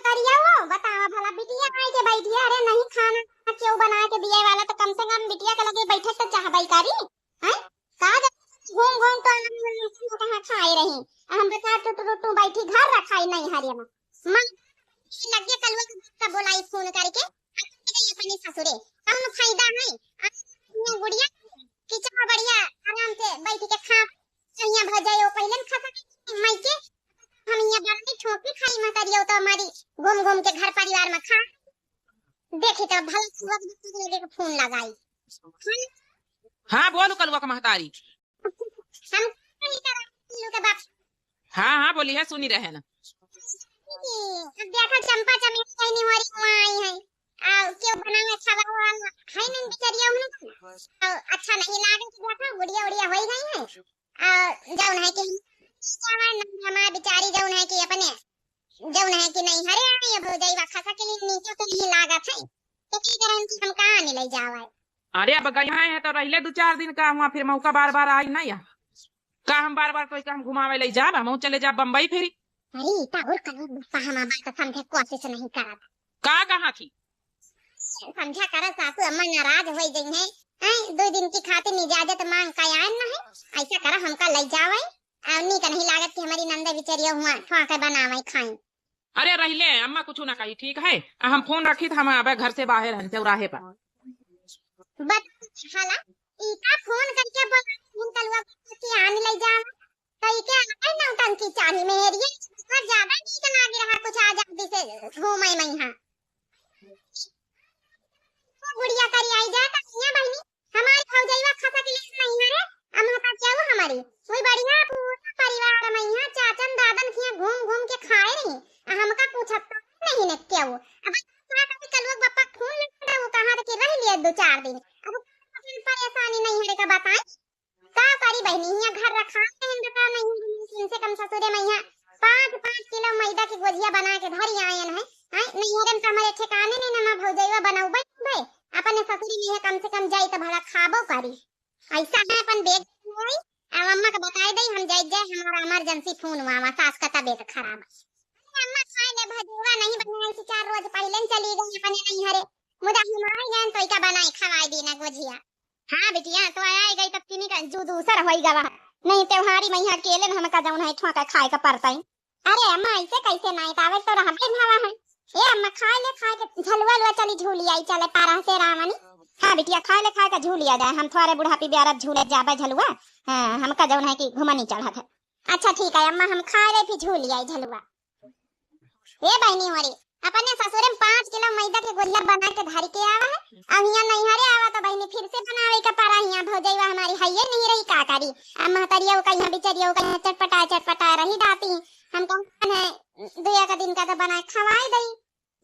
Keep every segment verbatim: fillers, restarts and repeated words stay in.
अरे वो बतावा भला, बिटिया आए के बैठी है, अरे नहीं खाना केहू बना के दिए वाला, तो कम से कम बिटिया के लगे बैठे तो चाहबई करी, हैं? का जा-, घूम घूम तो हम कहाँ खाए रही, हम बता टुटू टुटू बैठी घर रखाई नहीं हरिया में। मन लगे कलुआ के बाप का बोलाई फोन करके, "आ, चली गई अपने ससुरे, कौन फायदा है?" आ, ये गुड़िया कि चाह बढ़िया आराम से बैठ के खा, सैया भजाई वो पहले न खा सके, माई के हम यहाँ बरनी ठोकी खाई, महतरिया तो हमारी घूम घूम के घर परिवार में खा। देखी तो भला सुबह के फोन लगाई। हाँ, बोलू कलुआ का महतारी। हम कहीं कर, कलुआ के बाप। हाँ, हाँ, बोली है, सुनी रहे ना। अब देखा चंपा चमेली कहनी हो रही वहाँ आई है। आ, क्यों बनावे खावा वाला है नहीं बिचारिया उन्हें। आ, अच्छा नहीं लागे तो देखा गुड़िया उड़िया हो ही गई है। आ, जौन है कि हमार बिचारी जौन है कि अपने, जौन है कि नहीं हरे ये भौजाई बा खसा के लिए नीचे तो नहीं लागत है। तो की करन कि हम कहाँ नहीं ले जावा है? अरे अब गई है तो रहले दो चार दिन का हुआ, फिर मौका बार बार आई ना यहाँ। का हम बार बार कोई का हम घुमावे ले जाब, हम चले जाब बम्बई फिर। अरे, ई तो और कहीं पहमा बात समझे कोशिश नहीं करत। का कहा थी? समझा कर सासू अम्मा नाराज हो गई हैं। हैं, दो दिन की खातिर इजाजत मांग के आए न है। ऐसा करा हमका ले जावे। और नीक नहीं लागत कि हमारी नंदा बिचरिया हुआ ठोके बनावे खाई। अरे रहिले, अम्मा कुछ ना कही, ठीक है? आ, हम फोन रखी त हम अबे घर से बाहर हन चौराहे पर। बत-, हाला, ई का फोन करके बोला, हम कलुआ के आन ले जावा। कई के आए नौटंकी चाही मेहरिया, पर ज्यादा नीक लागे रहा कुछ आजादी से घूमे मइहाँ। तो गुड़िया करी आई जाए त हियाँ बहिनी, हमारी भौजइया खसा के लिए नहीं है रे, अम्मा पास जाओ हमारी। वही बढ़िया पूरा परिवार मइहाँ चाचन दादन खिया घूम घूम के खाए रही, आ हमका पूछत तो नहीं ने क्यों। अब का करी कलुआ बप्पा फोन लगा वो कहाँ तक रह लिया दो चार दिन। अब परेशानी नहीं है रे का बताए। का करी बहिनी, हियाँ घर रखा है, इनका नहीं, इनसे कम ससुरे मइहाँ पाँच, पाँच किलो मैदा के गोजिया बना के धरी आयन है। हैं, नैहरे में तो हमारे ठिकाने नहीं ना, भौजइया बनौबे भाई, अपने ससुरी में है, कम से कम जाई तो भला खाबो करी। ऐसा है अपन बेग होई, अब अम्मा के बताई दई, हम जाई जाए, हमारा इमरजेंसी फोन हुआ, हुआ सास का तबीयत खराब है। अम्मा खाए ले भौजइया नहीं बनाई, चार रोज पहले चली गई अपने नैहरे, मुदा हम आ गए तो इका बनाई खवाई दी ना गोजिया। हाँ बिटिया, तो आया ही गई तब तीनी का जू दूसर होई गवा। नहीं त्योहारी मइहाँ अकेले न हमका जौन है ठोका खाए का पड़ता है। अरे अम्मा, ऐसे कैसे नहीं पावे तो रहबे न हवा है। ए अम्मा, खाए ले, खाए के झलुआ लुआ चली झूली आई चले पारा से रावणी। हाँ बिटिया, खाए ले, खाए के झूली आ जाए, हम थोड़े बुढ़ापी ब्यारत झूले जाबे झलुआ। हाँ, हमका जौन है कि घुमनी चढ़त है। अच्छा ठीक है अम्मा, हम खाए ले फिर झूली आई झलुआ। ए बहिनी होरी, अपने ससुरे में पाँच किलो मैदा के गोलिया बना के धर के आवा है। अब हियाँ नैहरे आवा तो बहिनी फिर से बनावे के पड़ा। हियाँ भौजइया हमारी हइये नहीं रही, का करी? अब महतरिया का यहाँ बिचरिया का यहाँ चटपटा चटपटा रही जाती। हम कहन है दुया का दिन का तो बना के खवाई दई।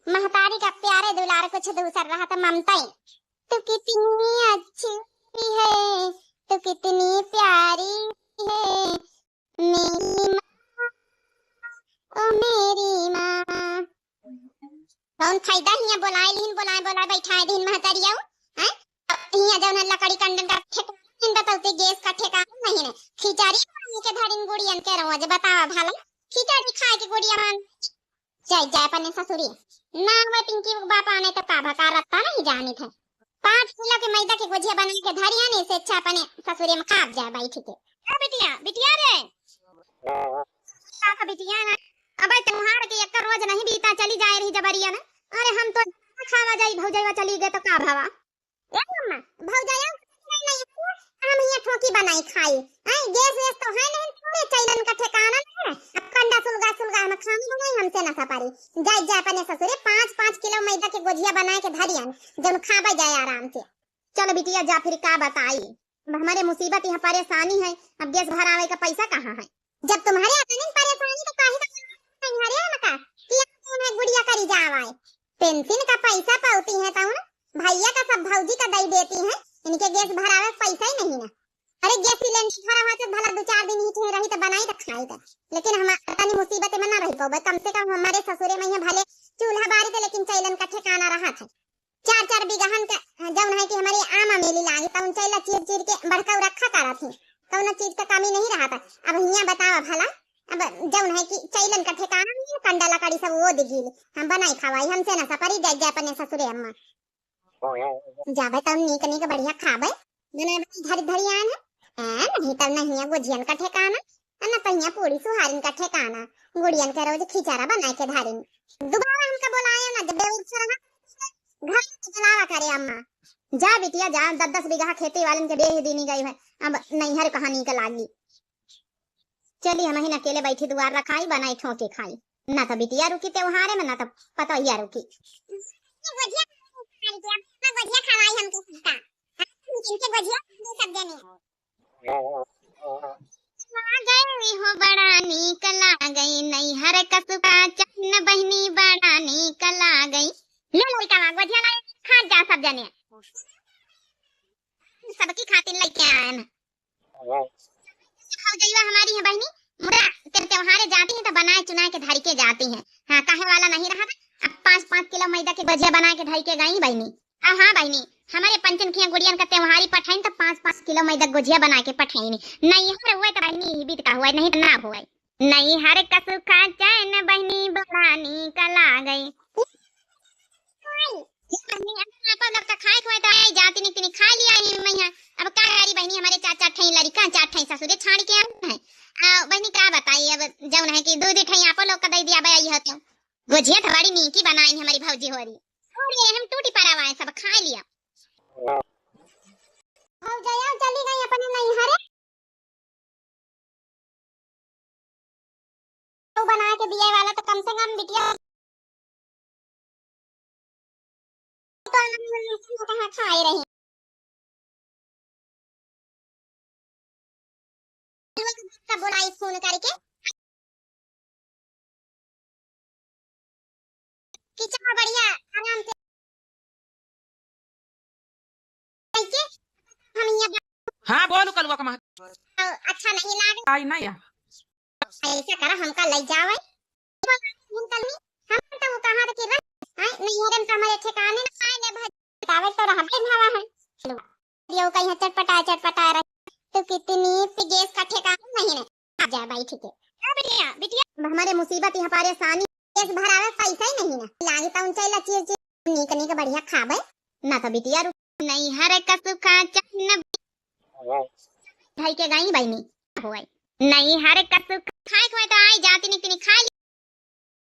महतारी का प्यारे दुलार कुछ दूसर रहा तो ममता ही। तू कितनी अच्छी है, तू कितनी प्यारी है, मेरी माँ, ओ मेरी माँ। कौन फायदा हियाँ बोलाए लिहिन, बोलाए, बोलाए बैठाए दिहिन महतरिया, हैं? अब हियाँ जौन है लकड़ी कंडन का ठेकाना नहीं बताते, गैस का ठेकाना नहीं है। खिचड़ी बनाने के धरिन गुड़ियन के रोज बतावा भला, खिचड़ी खाए के गुड़िया मांग जाए, जाए अपने ससुरी। ना हुआ पिंकी के बाप आने तो का भका रत्ता नहीं जानित है। पाँच किलो के मैदा के गोझिया बना के धरिया ने, से अच्छा अपने ससुरे में खाब जाए बैठ के। ए बिटिया, बिटिया रे। का का बिटिया ना? अबे त्योहार के एक रोज नहीं बीता, चली जाए रही जबरिया ना। अरे हम तो खावा जाई, भौजइया चली गए तो का भवा? ए अम्मा, भौजाया नहीं है, हम यहाँ ठोकी बनाई खाई। हैं, गैस वैस तो है नहीं, पूरे चैलन का ठिकाना नहीं है। अब कंडा सुलगा सुलगा हम खाना बनाई, हमसे ना सपारी। जाए जाए अपने ससुरे पाँच पाँच किलो मैदा के गोझिया बनाए के धरियन, जब खाबे जाए आराम से। चलो बिटिया जा फिर का बताई, अब हमारे मुसीबत यहाँ परेशानी है, अब गैस भरावे का पैसा कहाँ है? जब तुम्हारे अतनी परेशानी तो काहे का तुम्हारे मका कि अब तुम्हें गुड़िया करी जावा है। पेंशन का पैसा पावती है तो ना, भैया का सब भौजी का दई देती है, इनके गैस भरावे का पैसा ही नहीं ना। अरे गैस सिलेंडर भरा हुआ तो भला दो चार दिन ही ठे रही तो बनाई तो खाई तो, लेकिन हम तनी मुसीबत में ना रही पावे। कम से कम हमारे ससुरे में यहाँ भले चूल्हा बारी थे, लेकिन चैलन का ठिकाना रहा था। चार चार बीघहन का जौन है कि हमारे आम अमेली लागी, तौन चैला चीर चीर के बड़का रखा करा थी, कौनो चीज का कमी नहीं रहा था। अब हियाँ बतावा भला, अब जौन है कि चैलन का ठिकाना नहीं है, कंडा लकड़ी सब वो दिगिल। हम बनाई खवाई, हमसे ना सपरी, जाए, जाए अपने ससुरे अम्मा। जाबे तब नीक नीक बढ़िया खाबे। बनाए बनाए धरी धरी आन है। हैं, नहीं तब नहीं है गुझियन का ठिकाना, आ ना पहिया पूरी सुहारिन का ठिकाना। गुड़ियन के रोज खिचड़ा बनाए के धारिन। दोबारा हमका बोलाया ना, जब बेउर से रहा, घर के बुलावा करे अम्मा। जा बिटिया जा, दस दस बीघा खेती वालन के बेह दीनी गई है, अब नैहर कहाँ नीक लागी। चली हम ही अकेले बैठी दुआर रखाई, बनाई ठोके खाई। ना तो बिटिया रुकी त्योहारे में, ना तो पतोहिया रुकी। ये गोझिया खवाई हमके सबका। हाँ, इनके गोझिया दे सब जने। आ गई हो बड़ा नीक लागई, नैहर का सुखा चैन बहिनी बड़ा नीक लागई। ले लड़का गोझिया लाई, खा जा सब जने। सबकी खातिर लेके आए हैं। भौजइया हमारी है बहिनी, मुदा ते-, त्योहारे जाती हैं तो बनाए चुनाए के धरी के जाती हैं। हाँ, कहे वाला नहीं रहा था। अब पाँच पाँच किलो मैदा के गोझिया बनाए के धरी के गई बहिनी। अब हाँ बहिनी, हमारे पंचन खिया गुड़ियन का त्योहारी पठाइन तो पाँच पाँच किलो मैदा गोझिया बनाए के पठाइन। नैहर हुए तो बहिनी ही बीत का हुए, नहीं तो ना हुए। नैहर का सुखा चैन बहिनी बड़ा नीक लागई। बहिनी, अब आप लोग तो खाए खुआए तो आई जाती नहीं, तिनी खा लिया ही मैया। अब का करी बहिनी, हमारे चार चार ठई लड़िका, चार ठई ससुरे छाड़ के आए हैं। आ, बहिनी का बताई, अब जौन है कि दो दो ठई आप लोग का दे दिया, अब आई हो तो। गोझिया तो बड़ी नीकी बनाई हमारी भौजी होरी। अरे, हम टूटी परावा है, सब खा लिया। भौजइया चली गई अपने नैहरे। तो बना के दिए वाला तो कम से कम बिटिया तो हम कहाँ खाए रही। का बोलाई फोन करके कि चला बढ़िया आराम से करके हम यहाँ हाँ, बोलू कलुआ का महत। अच्छा नहीं लागे। आई ना या। ऐसा करा, हमका ले जावे। हम तो वो कहाँ रखी रह? हैं? नहीं, हरम तो हमारे ठिकाने ना आए ले भाई। बतावे तो रहबे भावा है। यो कहीं चटपटा, चटपटा रहे। तो कितनी सी गैस का ठिकाना नहीं है। आ जा भाई, ठीक है। अब बिटिया, बिटिया। अब हमारे मुसीबत यहाँ परेशानी। गैस भरावे पैसा ही नहीं ना। लागे तो उनसे ला चीर चीर। नीक नीक बढ़िया खाबे। ना तो बिटिया रुक। नैहर का सुखा चैन भाई के गई बहिनी। होए। नैहर का सुखा खाए खुआए तो आई जाती नहीं, तिनी खा ली।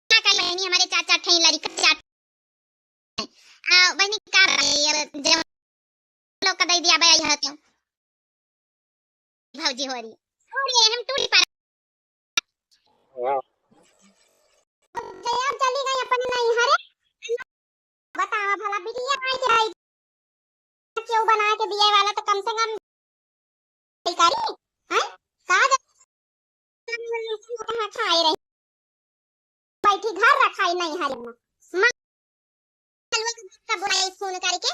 का करी बहिनी, हमारे चार चार ठई लड़िका, चार आ, बहिनी का बताई, अब जब लोग का दे दिया बया यह तो भौजी होरी। अरे, हम टूटी पर जब चली गई अपने नैहरे। बतावा भला बिटिया आई के आई, क्यों बना के दिए वाला तो कम से कम करी, हैं? का जा-, कहाँ खाए रही? बैठी घर रखाई नैहरे में। माँ, कलुआ के बाप का बोलाई फोन करके।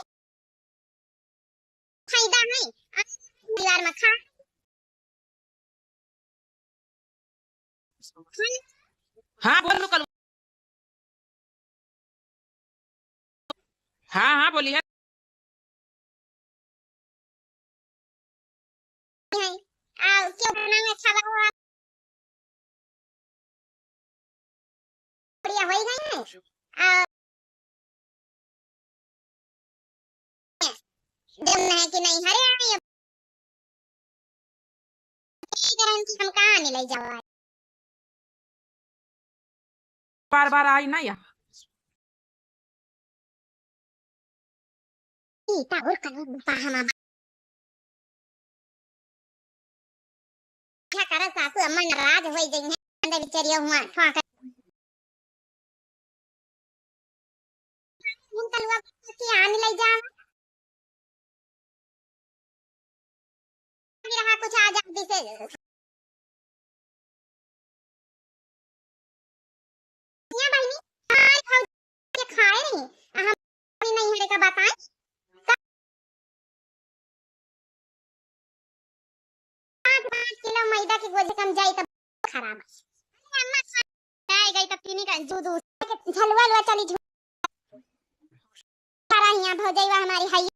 फायदा है, आ, परिवार में खा। हाँ, बोलू कलुआ। हाँ, हाँ, बोली है। आ, क्यों बनावे खावा हुआ? बढ़िया होई गई है। आ, जब नहीं कि नहीं, हरे आई अब। यही कारण कि हम कहाँ नहीं ले जावा। बार बार आई ना या। ई का और कलर बा हमार। क्या करे सासू अम्मा नाराज होई गई हैं, अंदर बिचरिया हुआ, ठोक। हम कलुआ के आन ले जा। रहा कुछ आ जा जैसे। या बहिनी, खाए खाए के खाए नहीं। आ हम अपने नैहरे का बताएं। पाँच पाँच किलो मैदा के गोझे कम जाई तब खराब। अम्मा खाए गई तब चीनी का दूध, दूध झलवा लुआ चली झु-, सारा हिया भौजैया हमारी हई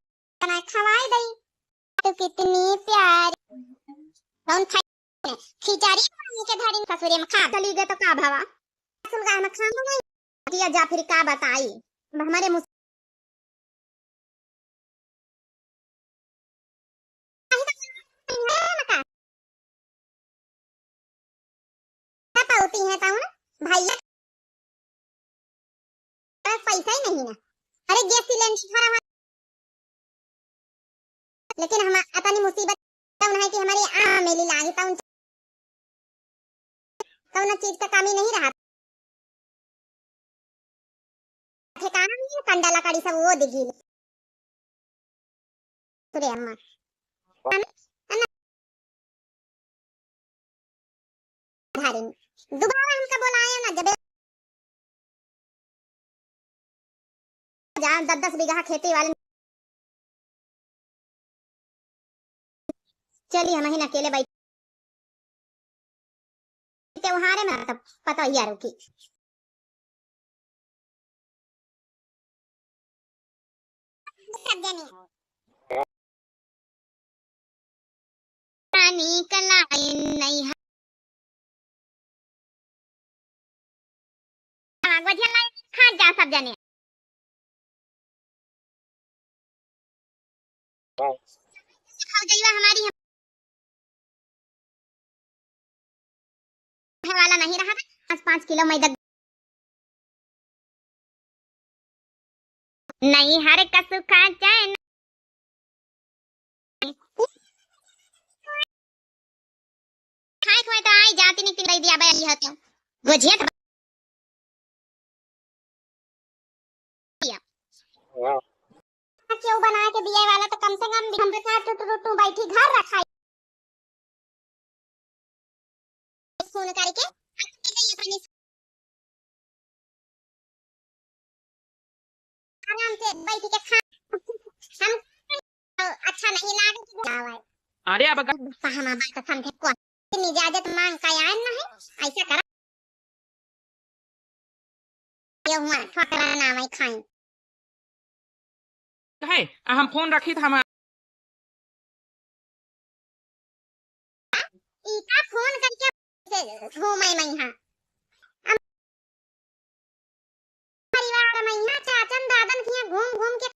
बना खवाए दई। तो कितनी प्यारी। कौन खाई? खिचड़ी बना के धरी ससुरे में खा। चली गए तो का भवा? सुन का हम खाना नहीं। किया जा फिर का बताई? अब हमारे मुस- पौती हैं तउन भैया, बस पैसा ही नहीं ना। अरे गैस सिलेंडर भरा हुआ, लेकिन हम अतनी मुसीबत तउन है कि हमारी आम मेली लागी तउन कउनो चीज का कमी नहीं रहा। ठिकाना नहीं है, कंडा लकड़ी सब वो दिखी। सुरे अम्मा। हम, हम धारिन। दोबारा हमका बोलाया ना, जब जा दस दस बीघा खेती वाले। चली हम ही अकेले बैठ त्योहारे में तब पता ही रुकी। सब जने। पानी कलाई नहीं है। हाँ, गोझिया लाई खा जा सब जने। भौजइया हमारी है वाला नहीं रहा था, पाँच पाँच किलो मैदा। नहीं हर कसु खा जाए। खाए खुआए तो आई जाती नहीं, दे दिया भाई, यह तो गोझिया तो क्यों बना के दिए वाला, तो कम से कम हम बता टुटू टुटू बैठी घर रखाई। फोन करके आराम से बैठ के खा। हम अच्छा नहीं लागे तो जावे। अरे अब अगर पहमा बात समझे को इतनी इजाजत मांग का आए ना है, ऐसा करा। ये हुआ ठोकरा ना मैं खाई। है, आ हम फोन रखी था हमार। ई का फोन करके से घूमे मैं यहाँ। हम परिवार में यहाँ चाचन दादन के यहाँ घूम घूम के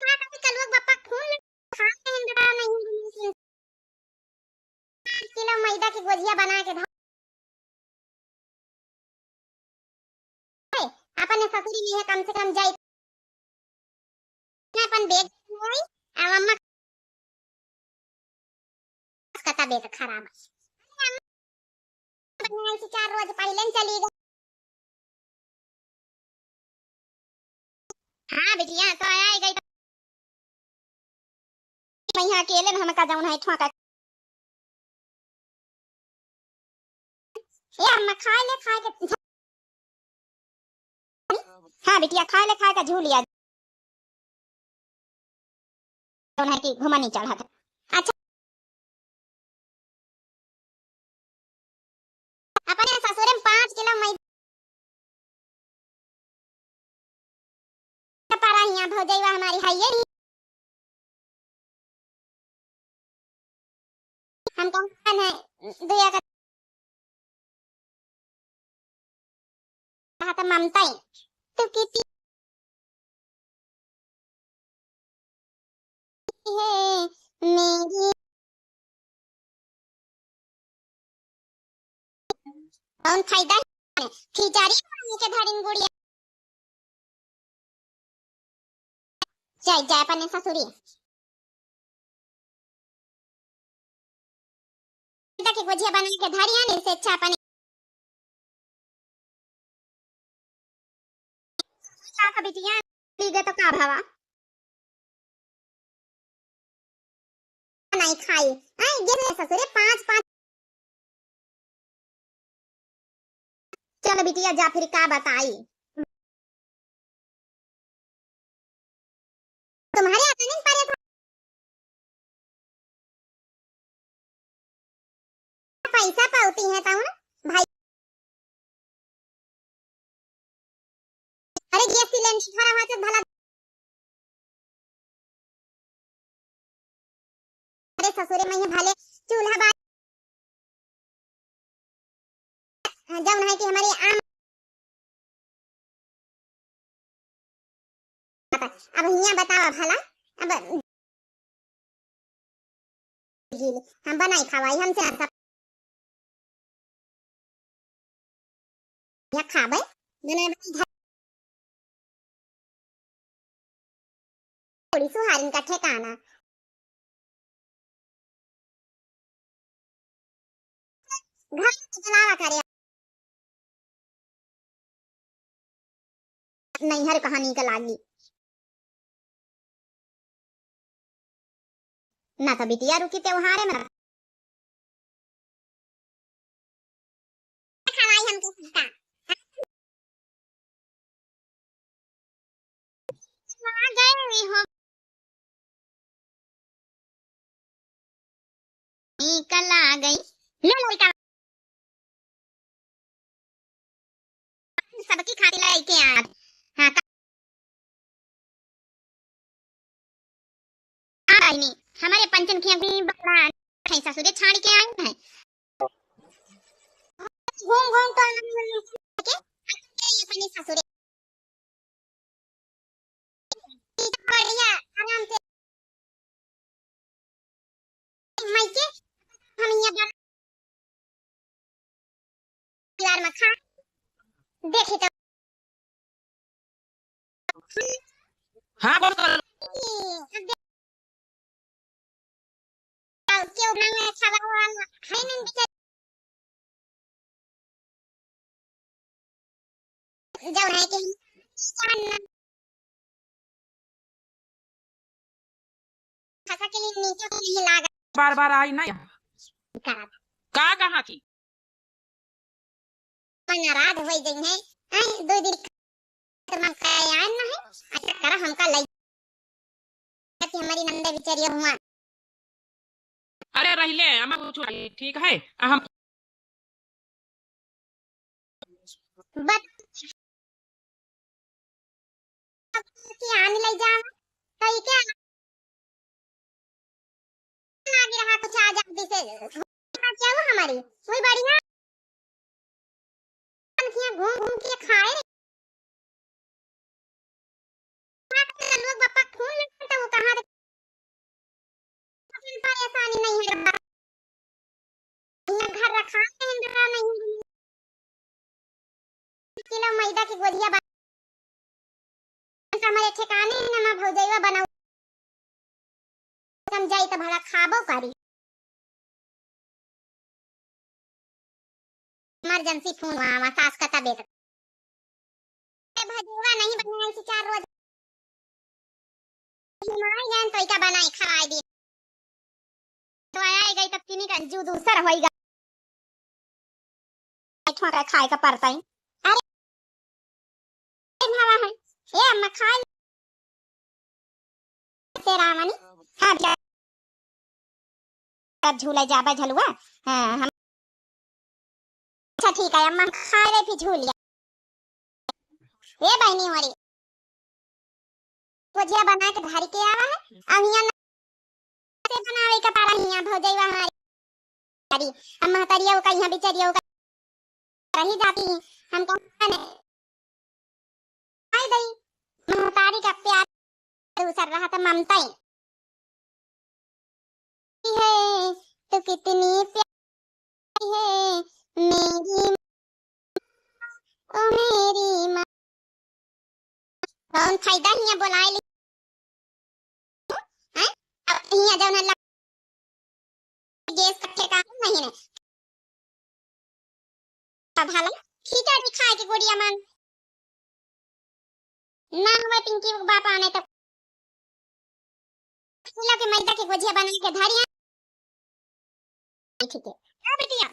का करी कलुआ बप्पा फोन ले खा के हिंदुआ नहीं है। पाँच किलो मैदा के गोझिया बना के धर अपने ससुरी में है, कम से कम जाई अपन बेग होई, आ अम्मा का तबीयत खराब है। बनाए से चार रोज पहले न चली गई। हाँ बिटिया, तो आया ही गई। मैं यहाँ अकेले में हमका जौन है ठोका। ए अम्मा, खाए ले, खाए के। हाँ बिटिया, खाए ले, खाए के झूलिया। जौन है कि घुमनी चढ़त। अच्छा। अपने ससुरे में पाँच किलो मैदा परा हिया भौजैया हमारी है ये नहीं। हम कौन है दुया का कहा था ममता ही। तू कितनी है मेरी। कौन फायदा है? खिचड़ी पानी के धरिन गुड़िया। जाए, जाए अपने ससुरी। बेटा के गोझिया बना के धरिया नहीं से अच्छा अपने का बिटिया, पी गए तो का भवा? नहीं खाई। आई गे रे ससुरे, पाँच, पाँच। चलो बिटिया, जा फिर का बताई। तुम्हारे आता नहीं पारे था। पैसा पावती है तउन भाई। अरे गैस सिलेंडर भरा हुआ तो भला। अरे ससुरे मइहाँ भले चूल्हा बा, जौन है कि हमरे आम, अब हियाँ बतावा भला, अब हम बनाई खवाई, हमसे ना सब हियाँ खाबे, बनाए बनाए घर थोड़ी सुहारिन का ठेकाना। घर के बनावा करे। नैहर कहाँ नीक लागी। ना तो बिटिया रुकी त्योहारे में। खवाई हमके सबका। आ गए हो। निकल आ गई। ले लड़का। सबकी खातिर लेके आ। हाँ, का-, आ बहिनी, हमरे पंचन की अभी बकरा है, ससुरे छाड़ के आई है। घूम घूम तो हम के, के अपने ससुरे। बढ़िया, आराम से। मायके, हम यहाँ पर परिवार में खा, देखी तो। हाँ, बहुत कर। अब दे-, अब क्यों नहीं अच्छा वाला है, नहीं बेचारे। जौन है कि हम खसा के लिए नीचे के लिए लागा। बार बार आई ना यहाँ। का? का कहाँ की? नाराज हो गई है। हैं, दो दिन तो मन का यार ना है। अच्छा करा हमका लई। कि हमारी नंदे बिचरिया हुआ। अरे रहिले, अम्मा कुछ नहीं, ठीक है। हम बत-, कि आने लग जा, तो ये क्या? आगे रहा कुछ आ जा, जैसे क्या हुआ हमारी, वही बढ़िया। हम किया घूम घूम के खाए। लोग बापा खून लेते तो वो कहाँ थे? परेशानी नहीं है। यहाँ घर रखा है, इंदिरा नहीं है। किलो मैदा की गोलियां बना, हमारे ठिकाने न मैं भौजैया बनाऊ। हम जाई तो भला खाबो करी। इमरजेंसी फोन हुआ, हुआ सास का तबीयत। ए, भजेवा नहीं बनाए कि चार रोज बीमार गए तो इका बनाए खवाए दे। तो आए गई तब चीनी का जू दूसर होई गा। ठोका खाए का पड़ता है। अरे, भावा है। ए, अम्मा खा ले। से रावणी। हाँ, जा। अब झूले जाबे झलुआ। हाँ, हम, अच्छा, ठीक है, अम्मा खा ले फिर झूलिया। ए बहनी हो रही। भुजिया बना के धर के आवा है। अब हियां ना से बनावे के पारा हियां भौजैया हमारी। अरे, अब महतरिया का यहाँ बिचरिया का रही जाती। हम कहने आई गई। महतारी का प्यार दूसर रहा तो ममता ही है। तो कितनी प्यारी है मेरी माँ, ओ मेरी माँ। कौन फायदा हियां बोलाए ली? हैं? अब हियां जौन है गैस का ठेका नहीं है। अब हाल खींचा दिखाए के गोड़िया मांग। ना हुआ पिंकी के बाप आने तक। किलो के मैदा के गोझिया बना के धरी है। ठीक है। का बिटिया?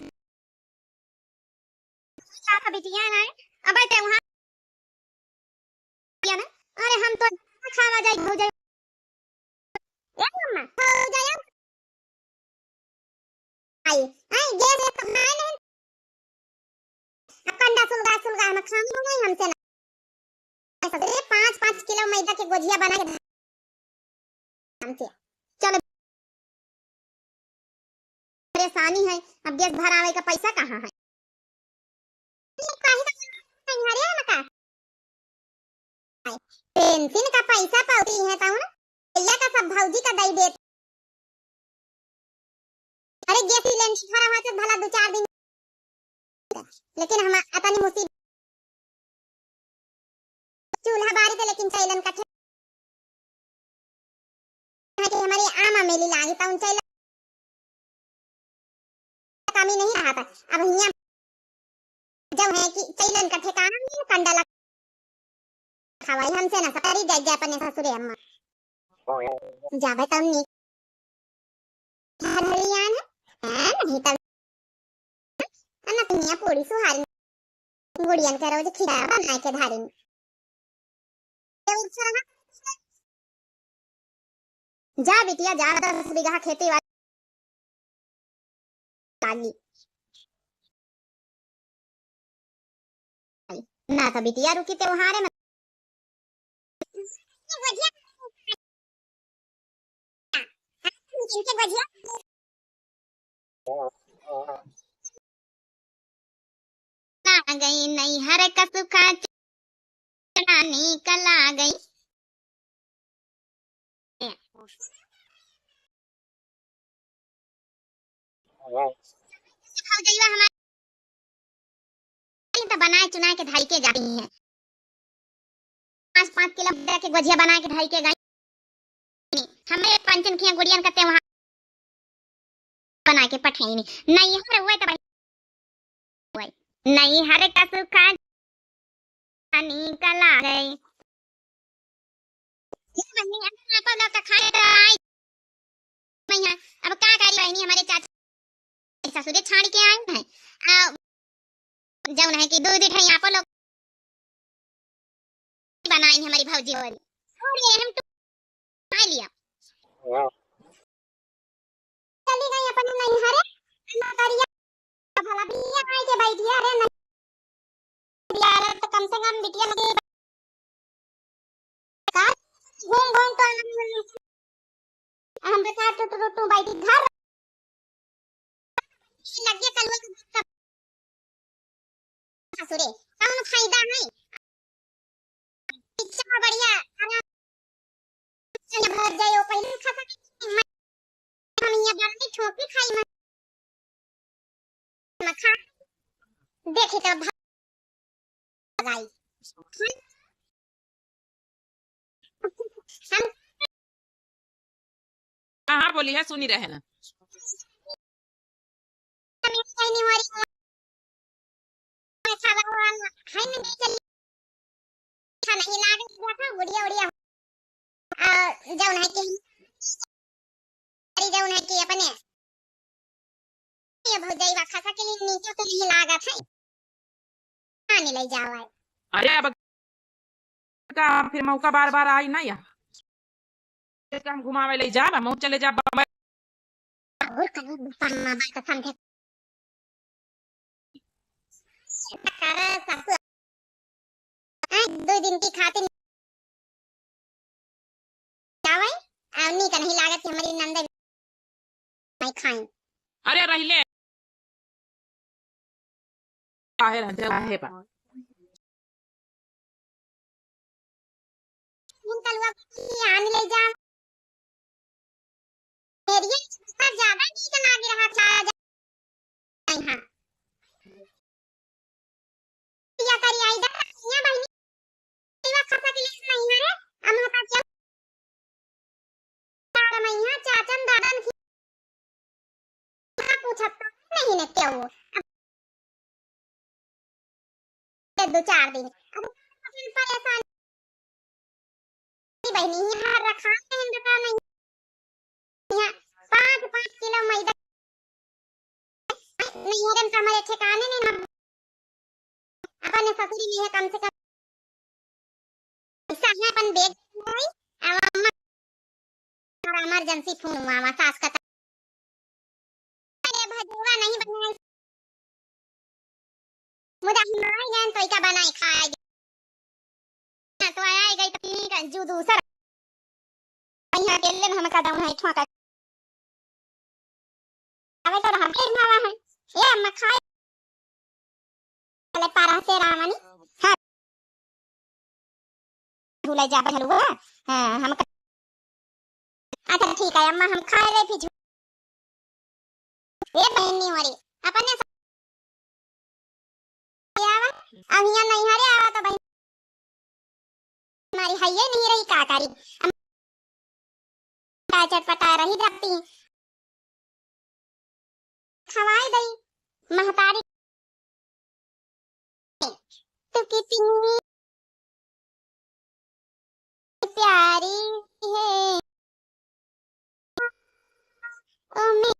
का बिटिया ना है? अब बैठे वहाँ। बिटिया ना? अरे हम तो खावा जाए, हो जाए। ए अम्मा, हो जाए। आई, आई, गैस एक तो खाए नहीं। अब कंडा सुलगा, सुलगा हम खाए नहीं हमसे ना। ऐसा दे, पाँच, पाँच किलो मैदा के गोझिया बना के हमसे। चलो। परेशानी है, अब गैस भरावे का पैसा कहाँ है? अरे मका, पेंशन का पैसा पौती है तउन, भैया का सब भौजी का दई देत। अरे गैस सिलेंडर भरा हुआ तो भला दो चार दिन, लेकिन हम अतनी मुसीबत चूल्हा बारी थे, लेकिन चैलन कठे है कि हमारे आमा मेली लागी, तउन चैलन कमी नहीं रहा था। अब हियाँ जब है कि चैलन का ठिकाना नहीं है, कंडा लग खवाई हमसे ना सरी जाए, जाए अपने ससुरे अम्मा। जावे तब नहीं। हरियान है, नहीं तब ना दुनिया पूरी सुहारी गुड़ियन के रोज खिला बनाए के धारी। जा बिटिया, जा, दस बीघा खेती वाली लागी। ना तो बिटिया रुकी त्योहारे में। ना गई नैहर का सुखा चना निकला गई। भौजैया हमारी तो बनाए चुनाए के धाई के जाती हैं। पाँच पाँच किलो के गोझिया बनाए के धाई के गई। हमें पंचन खिया गुड़ियन का त्योहार बनाए के पठाई नहीं। नैहर हुए तो भाई, नैहर का सुखा निकला गई। ये बहिनी, अब आप लोग तो खाए तो आई। मैया, अब का करी बहिनी, हमारे चाचा ससुरे छाड़ के आई हैं। आ, जौन है कि दो दी ठाई आप लोग बनाई हमारी भौजी वाली। अरे, हम तो खा लिया। चली गई अपने नैहरे, नौकरिया भला बिया आई के बैठी है। अरे नहीं, बिया तो कम से कम बिटिया में का घूम घूम तो हम, हम बता टुटू टुटू बैठी घर लगे कलुआ के ससुरे, कौन फायदा है? शिक्षा बढ़िया, आराम से भर जाए, वो पहले खा सके। मैं, हम ये बरनी ठोकी खाई, मैं, मैं खा, देखे तो भा-, भाई। हम हाँ, हाँ, बोली है, सुनी रहे ना। अच्छा नहीं लागे, देखो, गुड़िया, उड़िया। आ, जौन है कि, अरे, जौन है कि अपने, ये भौजाई बा, खसा के लिए नीचे तो नहीं लागत है। पानी ले जाओ है। अरे, अब का फिर मौका बार बार आई ना या? फिर हम घुमावे ले जाब, हम चले जाब बम्बई। और कहीं पन्ना बात समझे। करे सासु। हैं, दो दिन की खातिर जावे, आ, नीक नहीं लागत कि हमारी नंद नहीं खाई। अरे रहिले। काहे रहते, काहे बा? इन कलुआ की आन ले जा। मेरी ये ज्यादा नीक लागे रहा था जा। हाँ। या करी आई जा, या बहिनी। सेवा खा सके लेस नहीं है, हम हता क्या? तार मैया चाचन दादन की ना पूछत तो नहीं ने क्यों? अब ये दो चार दिन। अब परेशान बहिनी, यहाँ रखा है, हिंदुस्तान में यहाँ पाँच पाँच किलो मैदा नहीं है, तो हमारे ठिकाने नहीं ना। अपन ससुरी नहीं है, कम से कम पैसा है, अपन बेच है। अब अम्मा, और इमरजेंसी फोन हुआ, वहाँ सास का अरे भजुआ नहीं बनाए। मुदा हम आई गए तो इका बनाए खाए। ना तो आई गई तो ठीक है, जू दूसर। यहाँ अकेले में हम का दम है, ठोका। आवे तो हम के भावा है। ए अम्मा खाए। चले पारा से रावणी। हाँ। भूले जा हलुआ। हाँ, हम क-, अच्छा ठीक है अम्मा, हम खाए ले फिर। ए बहनी वाली, अपने से आवा, अब हियां नैहरे आवा तो बहन हमारी हइये नहीं रही, का करी? हम का चटपटा रही जाती। खवाई दई महतारी। तू कितनी प्यारी है। ओ मैं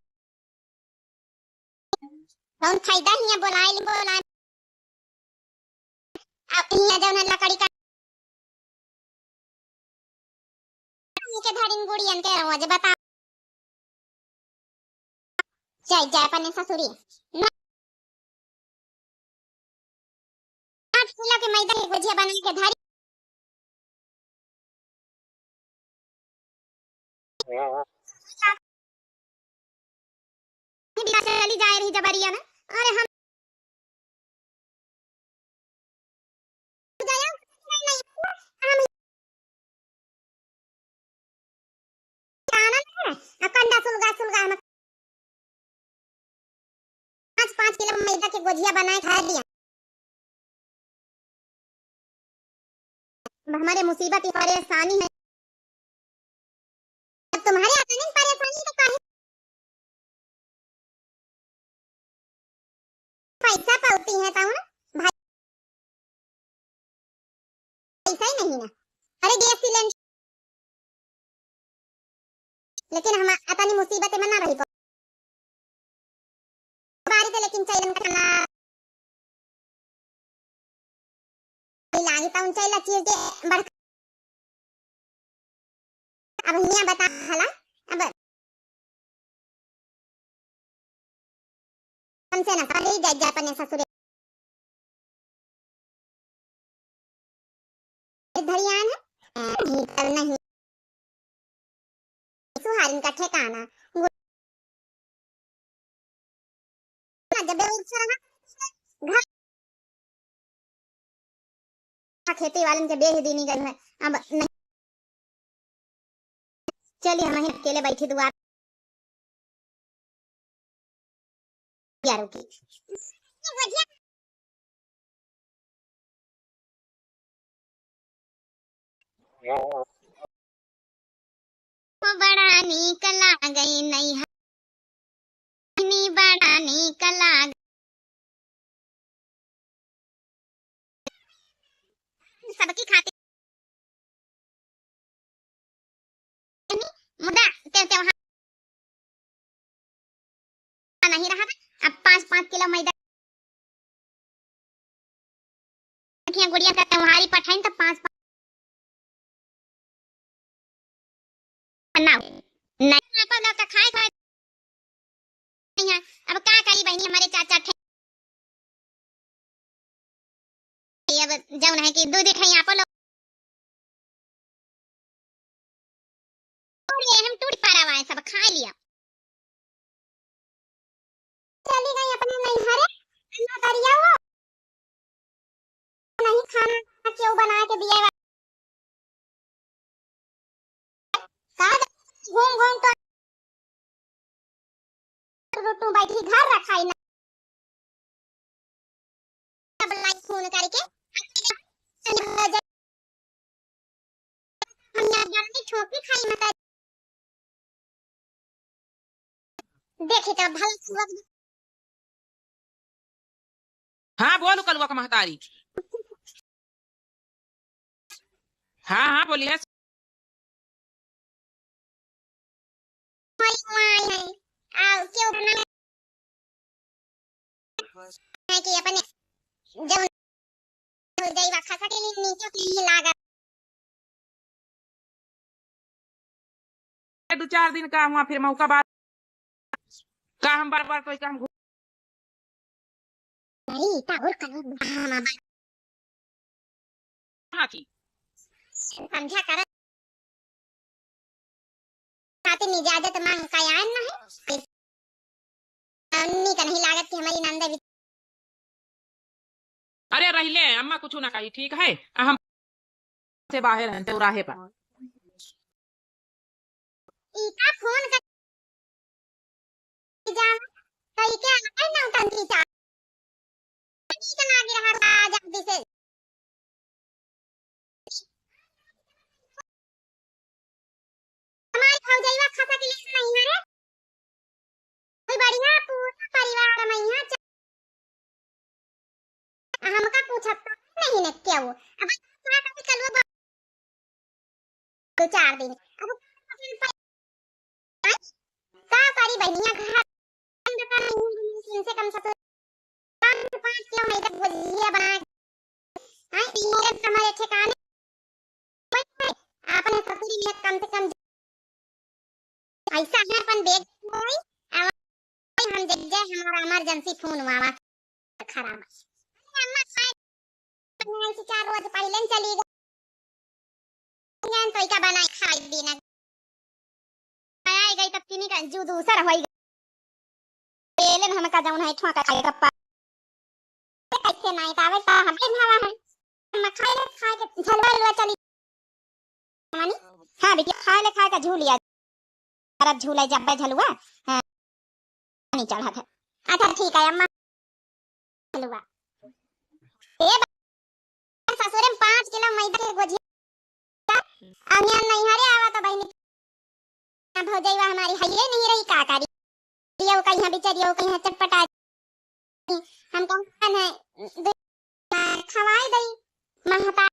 कौन फायदा हियां बोलाए, बोलाए। अब हियां जौन है लकड़ी का के धरिन गुड़ियन के रोज बता। जाए, जाए अपने ससुरी। ना, आठ किलो के मैदा के गुजिया बना के धरी। चली जाए रही जबरिया में। अरे हम जाया, हम जाना है, आ कंडा सुलगा सुलगा हम पाँच पाँच किलो मैदा के गोजिया बनाए खा लिया। अब हमारे मुसीबत, ये परेशानी है। अब तुम्हारे आने की परेशानी तो काहे? पैसा पावती है तो ना भाई, पैसा ही नहीं ना। अरे गैस सिलेंडर, लेकिन हम अपनी मुसीबत में ना रही। बारी से लेकिन चैलन का खाना लागी तो उन चैला चीज के बढ़। अब हियां बता हला, अब हमसे ना पहले ही जाए, जाए अपने ससुरे। धरियान है, नहीं तो नहीं। सुहारिन का ठिकाना। जब उठ रहा, घर खेती वालन के बेह दीनी गई है। अब नहीं, चली हम ही अकेले बैठी दुआर यारों की। बड़ा नीक लागई नैहर, बड़ा नीक लाग सबकी खातिर। मुदा ते त्योहार नहीं रहा था। अब पाँच पाँच किलो मैदा रखिया गुड़िया का त्योहारी पठाइन तो पाँच पाँच ना हो। नहीं, आप लोग तो खाए खाए नहीं है। अब का करी बहनी, हमारे चार चार ठे, अब जौन है कि दो दो ठे आप लोग अरे, हम टूट पारा हुआ है, सब खा लिया। चली गई अपने नैहरे, अन्ना करिया वो। नहीं खाना क्यों बना के दिया हुआ? का घूम घूम तो रोटू बैठी घर रखाई ना। अब लाई फोन करके हम यार जान के ठोकी खाई मत। देखी तो भला सुबह। हाँ, बोलू कलुआ का महतारी। हाँ, हाँ, बोलिए। होई हुआई है। आ, क्यों बना है कि अपने जौन हो जाई बा, खसक के नीचे के लिए लागल। दो चार दिन का हुआ, फिर मौका बाद का हम बार बार कोई काम घु- अरे, इतना और कहीं हम हाँ की। समझा कर। खातिर इजाजत मांग का आयल ना है। अन्नी का नहीं लागत कि हमारी नंद भी। अरे रहिले, अम्मा कुछ ना कही, ठीक है? हम से बाहर हैं, चौराहे पर। इका फोन कर जा, तो इके आगे नौटंकी चाल। इका लागे रहा, आ जल्दी से। हमारी भौजैया खसा के लेके नहीं है रे। कोई बढ़िया पूरा परिवार में यहाँ च-, हमका पूछत तो नहीं ने क्यों। अब कलुआ दो चार दिन। अब का करी बहनिया, घर इनसे कम से कम पाँच किलो मैदा भुजिया बना के, हाँ, ई मेरे हमारे ठिकाने, अपने ससुरी में कम से कम ऐसा है अपन बेग कोई, अब हम देख जाए, हमारा emergency फोन हुआ, हुआ खराब। अम्मा खाए, चार रोज पहले चली गई। जान तो इका बनाई खाई दीना। आए गई तब तीनी का जू दूसर होई गई। बेलन हमका जौन है ठोका खाए का पा-, कैसे नहीं तावे ता हम हवा है। हम खाए ले खाए के झलवा लुआ चली। मानी? हाँ बिटिया, खाए ले खाए का झूलिया। अरे झूले जब्बे झलुआ। हाँ। नहीं चढ़त है। अच्छा ठीक है अम्मा। हलवा। ए बा-, ससुरे में पाँच किलो मैदा के गोजिया। अमिया नैहरे आवा तो बहिनी, भौजैया हमारी हइये नहीं रही, का करी? ये वो कहीं बिचरियो कहीं चटपटा। हम कहन है, दो खवाई दई, महता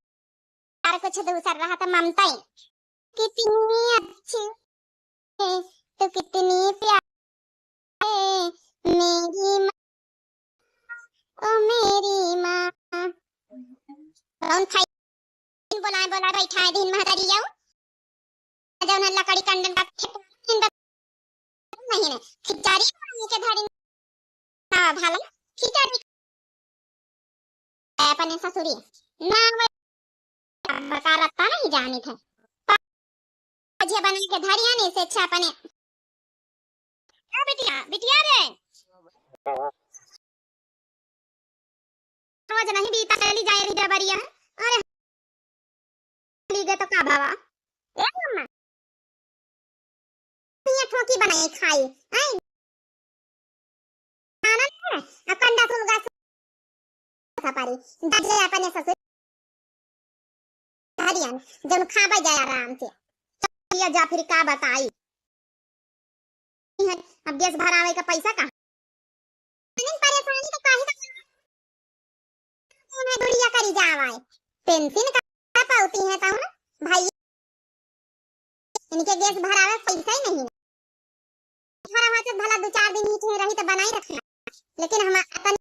और कुछ दूसर रहा तो ममता ही। कितनी अच्छी है, तो कितनी प्यारी है मेरी माँ, ओ मेरी माँ। कौन खाई? बोलाए, बोलाए, बैठाए दिन महतारी जाऊ। जौन है लकड़ी कंडन का खेत नहीं है, खिचड़ी बनाने के धरी। हाँ, भला खिचड़ी अपने ससुरी ना, वही बता रत्ता नहीं जानी थे। भुजिया बना के धरिया नहीं से अच्छा अपने। ए बिटिया, बिटिया रे। रोज नहीं बीता चली जाए रही डबरिया। अरे, ली गए तो का बाबा? ए अम्मा, ये ठोकी बनाई खाई, आई? खाना नहीं है, अब कंडा सुलगा सफारी, दजे अपने ससुर हरियन, जौन खाबे जाए आराम से। चलिए जा फिर का बताई। अब गैस भरावे का पैसा कहाँ? इतनी परेशानी तो काहे का? तुम्हें दुनिया करी जावाए। पेंशन का पावती है तो ना भाई, इनके गैस भरावे पैसा ही नहीं। भरा हुआ तो भला दो चार दिन ही ठहर रही तो बनाई रखना, लेकिन हम अपन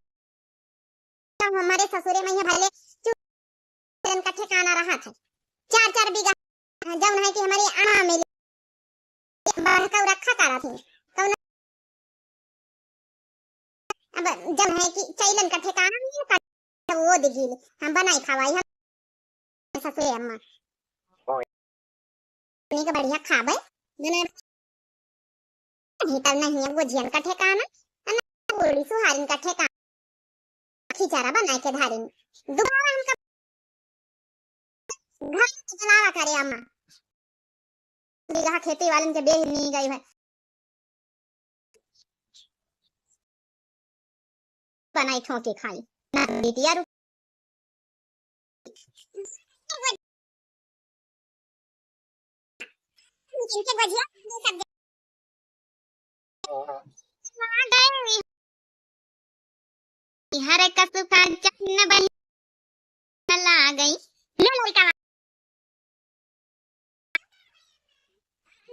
तो हमारे ससुरे में ही भले चूलन का ठिकाना रहा था। चार चार बीघा जौन है कि हमारी आमा में बढ़ के रखा करा थी। कौन अब जौन है कि चैलन का ठिकाना नहीं है, तो वो दिगिल हम बनाई खवाई हम ससुरे अम्मा। नहीं तो बढ़िया खाबे, बना नहीं तब नहीं है वो जियन का ठिकाना, है ना? बूढ़ी सुहारिन का ठिकाना। खिचड़ा बनाए के धारिन। दुबारा हमका घर के जलावा करे अम्मा। बीघा खेती वालन के बेह नी गई है। बनाई ठोके खाई। ना बिटिया रुक। इनके बजिया, ये सब हर कसु का चन्न बही ला गई। ले लड़का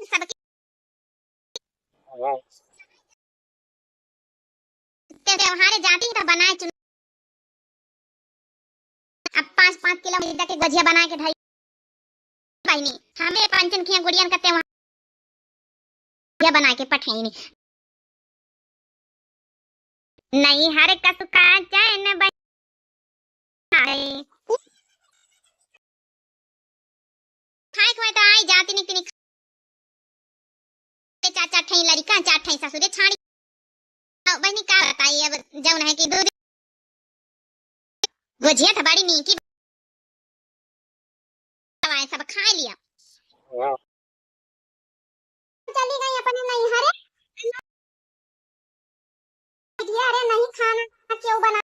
सबके ते त्योहारे जाती तो बनाए चुन-, अब पाँच पाँच किलो मैदा के गोजिया बना के ढाई बहिनी, हमें पंचन खिया गुड़ियन का त्योहार बना के पठैनी। नैहर कसु का चैन बन आए। खाए खुआए तो आई जाती नहीं, तिनी चार चार ठई लड़िका, चार ठई ससुरे छाड़ी। बहिनी का बताई, अब जौन है कि दो दिन गोझिया था बड़ी नीकी, सब खाए लिया। चली गई अपने नैहरे। अरे नहीं खाना क्यों बना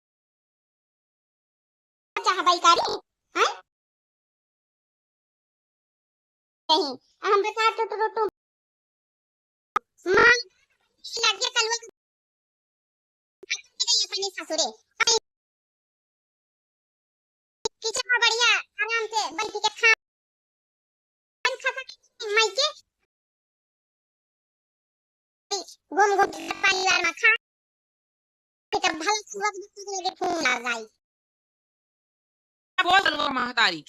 चाहबाई कारी, हैं? नहीं, हम बता टुटु टुटु। माँ लगे कलवा अपने ससुरे। किचन में बढ़िया आराम से बैठ के खा, खा सके माई के। घूम घूम के परिवार में खा, फिर भला सुबह के फोन आ जाई। बोल दो महतारी।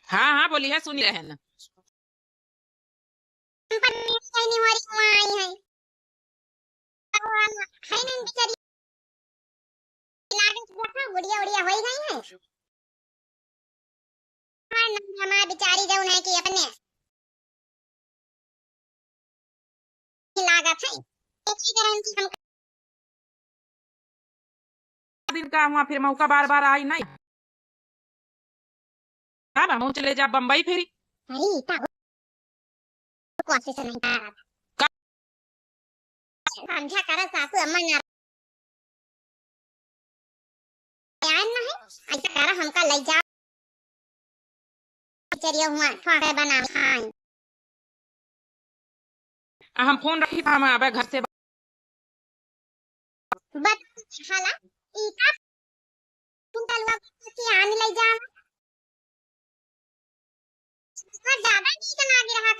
हाँ, हाँ, बोली है, सुनी रहे ना। हम पर नहीं, नहीं हो रही, वहाँ आई है। तो हम है नहीं बेचारी, लागत देखा, गुड़िया उड़िया होई गई है। हमार नंद, हमार बेचारी जौन है कि अपने लागत है। एक ही गारंटी हम दिन का हुआ, फिर मौका बार बार आई नहीं। अब हम चले जा बम्बई फिरी। अरे, इतना कोशिश नहीं कर रहा। का? समझा करा सासू अम्मा ना। यार ना है, ऐसा करा हमका ले जा। चलिए हुआ, थोड़ा बना खाएं। आ, हम फोन रखी था, हम आबे घर से। बत-, हाला, ई का कुंतलवा के आन ले जावा। इतना ज्यादा नीक लागे रहा।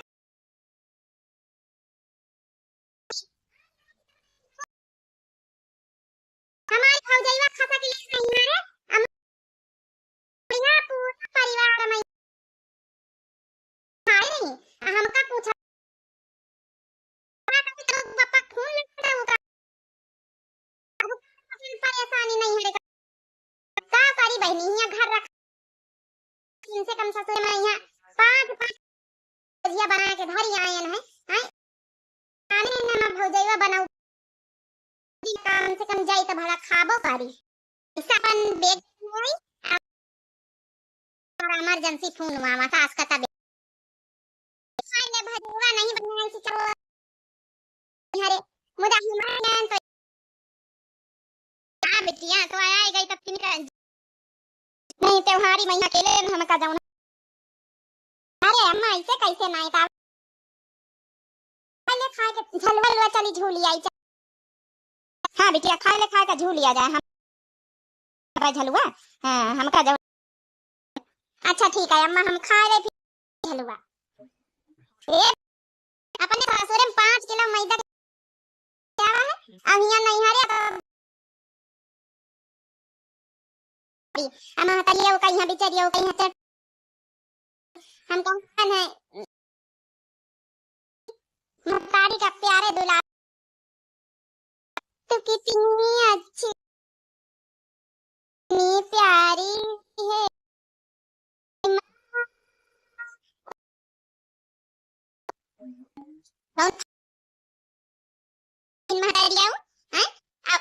हमारी भौजैया खसा के लिए नहीं है रे। हम पूरा, पूरा परिवार में खाए नहीं। हमका पूछा, बप्पा फोन लगता होगा। अब परेशानी नहीं है रे। का करी बहिनी, यहाँ घर रख, इनसे कम ससुर में यहाँ पाँच, पाँच भुजिया बना के धरी आयन है, हैं? खाने में ना भौजैया बनाऊ, कम से कम जाई तो भला खाबो करी। ऐसा अपन बेग में आई, और इमरजेंसी फोन हुआ, हुआ सास का तबीयत। खाए ले भजुआ नहीं बनाए कि चलो। अरे, मुदा हमारे नैन तो, हाँ बिटिया, तो आए गई तब किन का, नहीं, त्योहारी महीना अकेले में हमका जाऊँ। अरे अम्मा, ऐसे कैसे नहीं था? पहले खाए के झलुआ, झलुआ चली झूली आई। हाँ बिटिया, खाए ले, खाए के झूलिया जाए। हम झलुआ, हाँ, हमका जाऊँ। अच्छा ठीक है अम्मा, हम खाए ले फिर हलवा। ए, अपने ससुरे में पाँच किलो मैदा के क्या है? अहिया नहीं हरे तो हम हतरिया कहीं बिचरिया कहीं हते। हम कहन है महतारी का प्यारे दुलार। तू कितनी अच्छी, कितनी प्यारी है। कौन महतारी आओ? हैं? आप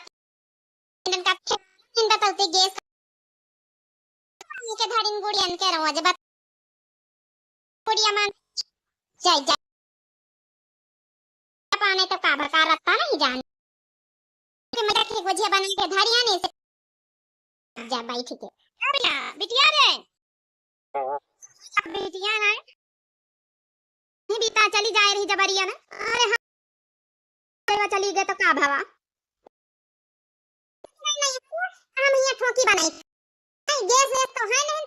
इनका खेल बताते गैस के धरिन गुड़ियन के रहो, जब गुड़िया मान जाए, जाए। पाने तो का बता रत्ता नहीं जान। के मजा के गोझिया बना के धरिया ने से जा बैठ के। अरे ना, बिटिया रे। हाँ। बिटिया ना। नहीं बीता चली जाए रही जबरिया ना। अरे हाँ। चली गए तो का भवा? नहीं, नहीं, हम यहाँ ठोकी बनाई। नहीं, गैस वैस तो है नहीं।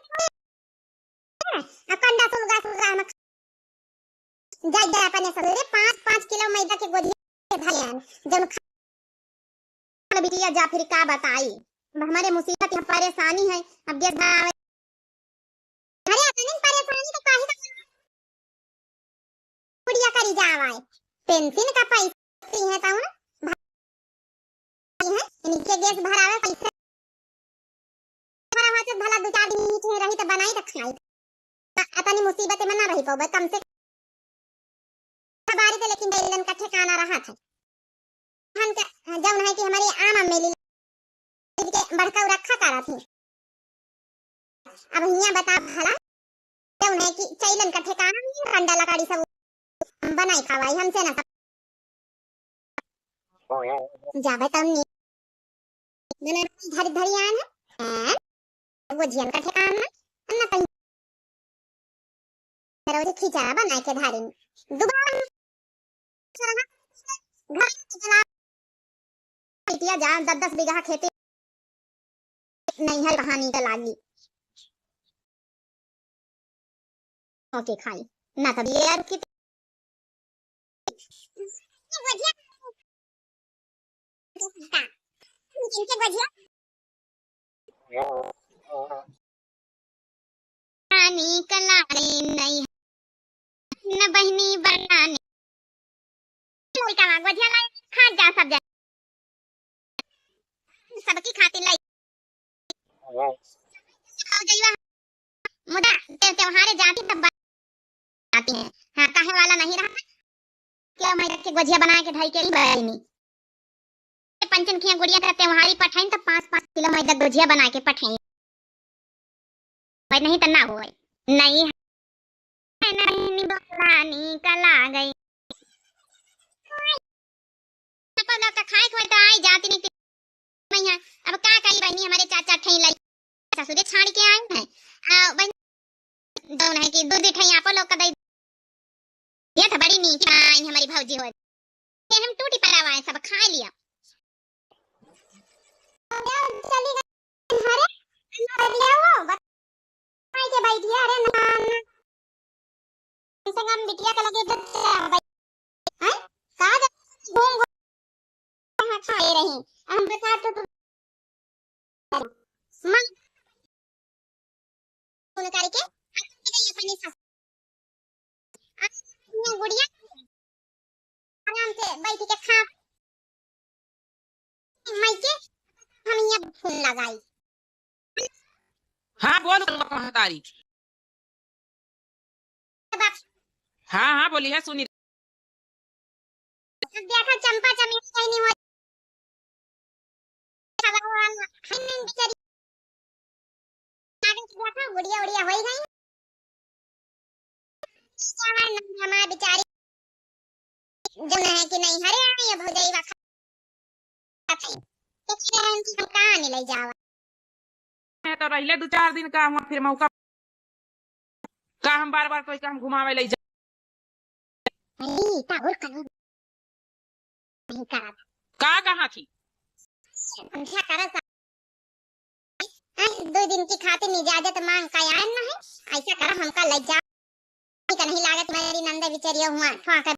हाँ, अब कंडा सुलगा सुलगा हम जाए जाए अपने ससुरे पाँच पाँच किलो मैदा के गोझिया के धरे हैं। जब खा बिटिया जा फिर का बताई, अब हमारे मुसीबत यहाँ परेशानी है, अब गैस भरावे। अरे अतनी परेशानी तो काहे का बुढ़िया करी जावा है। पेंशन का पैसा है तो ना भाई है, इनके गैस भरावे पैसे भरावा तो भला दो चार दिन ईंट में रही तो बनाई तो खाई। अतनी मुसीबत में ना रही पावे, कम से कम बारी लेकिन चैलन का ठिकाना रहत है। हम का, जौन है कि हमरे आम मिली के बड़का रखा करत ही। अब हियाँ बता भला, जौन है कि चैलन का ठिकाना नहीं, कंडा लकड़ी सब बनाई खावाई, हमसे ना सब। जाबे तब नी। मने धरी धरी आन है। हैं? वो जियन का ठिकाना ना कहीं। रोज खिचड़ा बनाए के धारी में। दुबारा घर के जला बिटिया जा, दस दस बीघा खेती नैहर कहानी के लागी। ओके खाई। ना तब ये यार की पानी कलाड़ी नहीं न बहिनी बनानी। उल्टा माँ गोझिया लाई, खा जा सब जन। सबकी खातिर लाई। भौजैया, मुदा ते-, त्योहारे जाती तब जाती है। हाँ, कहे वाला नहीं रहा। क्या मैं के गोझिया बना के ढाई के ही बनी। पंचन खिया गुड़िया का त्योहारी पठाइन त पाँच पाँच किलो मैदा गुजिया बना के पठाइन। भाई नहीं त ना होए। नहीं है ना बहिनी बोलानी कला गई। अपन लोग का खाए खोए त आई जाती नहीं थी। मैया, अब का करी बहिनी, हमारे चार चार ठई लाई ससुरे छाड़ के आई है। आ, बहिनी, जौन है कि दो दो ठई आप लोग का दई ये तो बड़ी नीक आई हमारी भौजी हो। ये हम टूटी परावा है, सब खा लिया। चली गई घरे, बतिया वो, बत-, भाई के बैठिया, अरे ना, ना। कम से कम बिटिया के लगे तो चला भाई। हैं? कहाँ जा-, घूम घूम कहाँ खाए रही? हम बता तो तू माँ फोन करके, "आ, चली गई अपनी सास।" आ, ये गुड़िया आराम से बैठ के खा, माई के हम ये फोन लगाई। हाँ, बोल, महतारी। हाँ, हाँ, बोली है, सुनी। अब देखा, चंपा चमेली कहनी हो। अब वो हम, हम बेचारी आगे से देखा, गुड़िया उड़िया होई गई। हमार नंद, हमार बेचारी जौन है कि नहीं, हरे ये भौजई बा खात है। तो कह रहे हैं कि हम कहाँ नहीं ले जावा। मैं तो रहले दो चार दिन का हुआ, फिर मौका का हम बार बार कोई का हम घुमावे ले जा। नहीं, तो और कहीं नहीं करब। का कहा थी? समझा करा सा-, हैं, दो दिन की खातिर इजाजत मांग के आए ना है, ऐसा करा हमका ले जा। का नहीं लागत मेरी नंद बिचरिया हुआ, ठुआ कर।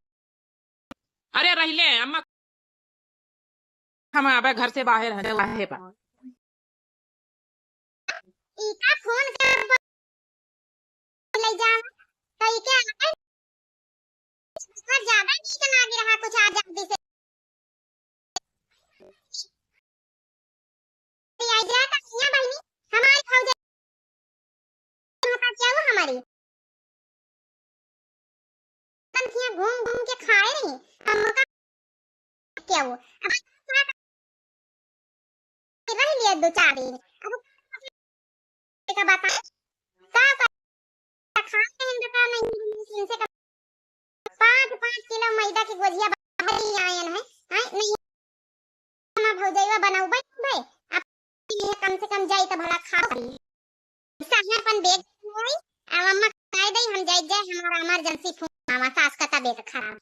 अरे रहले अम्मा, हम अबे घर से बाहर हैं, वाहे बा। इका फोन कर ले जा, तो इके आगे और ज्यादा नीक लागे रहा कुछ आजादी से। आई जा तो हिया बहिनी, हमारी भौजाई यहाँ पर क्या हुआ हमारी? हम हिया घूम घूम के खाए रही, हमका क्या हुआ? अब रह लिया दो चार दिन। अब का बताए? का, का खाए हैं, बता नहीं, इनसे का पाँच पाँच किलो मैदा की गोझिया बाहर ही आयन है, हैं? नहीं, हमार भौजैया बनौबे बे, आप लिए कम से कम जाई त भला खाओ। सहन अपन बेग होई, अब अम्मा खाए दई, हम जाई जाए, हमारा इमरजेंसी फोन आवा, सास का तबीयत खराब।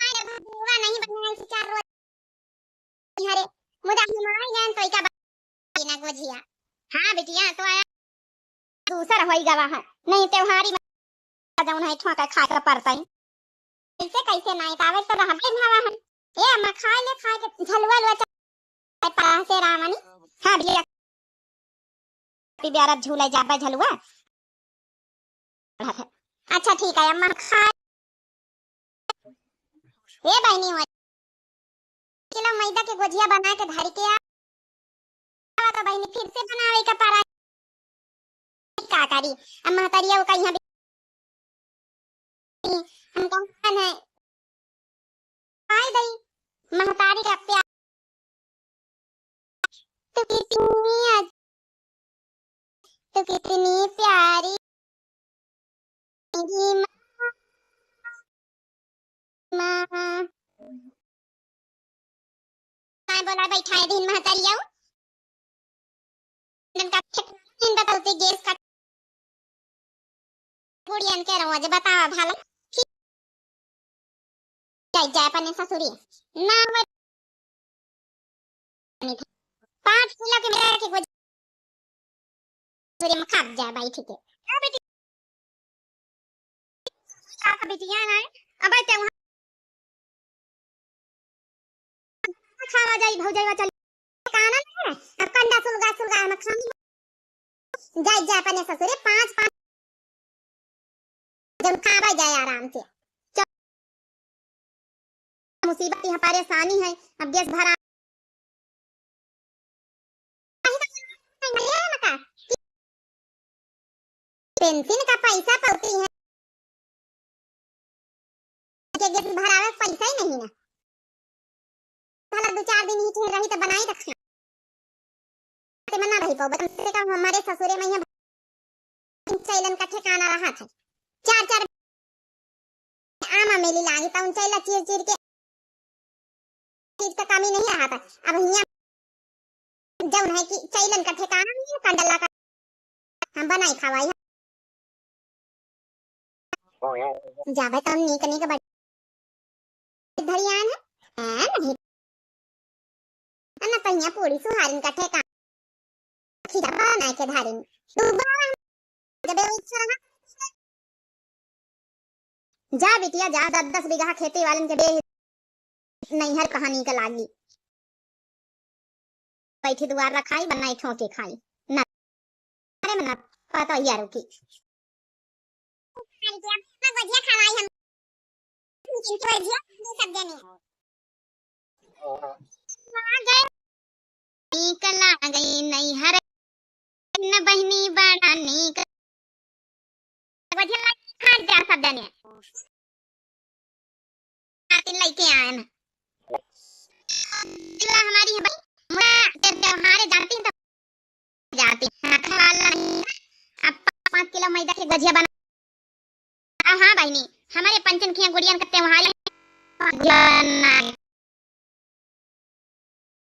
अरे बुआ नहीं बनाए से चार रोज। अरे, मुदा हम आ गए तो इका बिना गोझिया। हाँ बिटिया, तो आया दूसर होई गवा है। नहीं, त्योहारी में जौन है ठोका खाए के पड़ता है। कैसे कैसे नहीं, कावे तो रहबे नहीं हवा है। ए अम्मा, खाए ले, खाए के झलुआ लुआ चा-, पारा से रावणी। हाँ बिटिया, पी ब्यारत झूले जाबे झलुआ। अच्छा ठीक है अम्मा, खाए। ए बहिनी, हो किलो मैदा के गोझिया बना के धर के आ, तो बहिनी फिर से बनावे के पड़ा। का करी? अब महतरिया वो कहीं भी, हम कौन है, हाय दई, महतारी का प्यार। तू कितनी अज-, तू कितनी प्यारी मेरी माँ, माँ। काय बोला बैठा है दिन महतारी आऊ? दिन का ठेकाना नहीं बताते, गैस का बुढ़ियन के रहो जे बतावा भाला। ठीक। जाए, जाए अपने ससुरी। ना हुए पाँच किलो के मेरा के गोजी में खाप जाए भाई, ठीक है। अब बेटी का बिटिया ना, अब ते वहाँ खावा जाई, भौजाई वा चली। काना ना, अब कंडा सुलगा, सुलगा हम खानी। जाए, जाए अपने ससुरे, पाँच, पाँच जन खावा जाए आराम से। चल, मुसीबत यहाँ परेशानी है, अब गैस भरा। पेंशन का पैसा पौती है, के गैस भरावे के पैसा ही नहीं ना। साला दो चार दिन ही ठहर रही तो बनाई रखना। ते मना रही पाओ, कम से कम हमारे ससुरे में यहाँ चैलन का ठिकाना रहा था। चार चार आमा मेली लागी, तो उन चैला चीर चीर के चीज का कमी नहीं रहा था। अब हियाँ जौन है कि चैलन का ठिकाना नहीं है, कंडला का हम बनाई खवाई। जावे तो नीक नीक बड़ी धरियान है, हैं नहीं। ना पहिया पूरी सुहारिन का ठेकाना। खिजा बनाए के धारिन। डूबा जबे इच्छा रहा। जा बिटिया जा, दस दस बीघा खेती वालन के बे नैहर कहानी का लागी। बैठी दुआर रखाई, बनाई ठोके खाई। ना, अरे मना, पता ही यारों की। गोजिया खवाई हम। इनकी गोजिया, ये सब जने। आ गए। नीक लागई नैहर न बहिनी बड़ा नीक। बढ़िया लागे, खा जा सब जने। खातिन लइके आए ना। जिला हमारी है भाई, मुड़ा के त्योहारे जाती हैं तो जाती हैं। हाथ वाला नहीं है। अब पाँच, पाँच किलो मैदा के गजिया बना। आ हाँ बहिनी, हमारे पंचन खिया गुड़ियन का त्योहार है।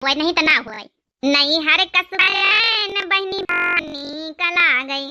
वह नहीं तो ना हुए। नैहर कसुरन बहिनी नीक लागई।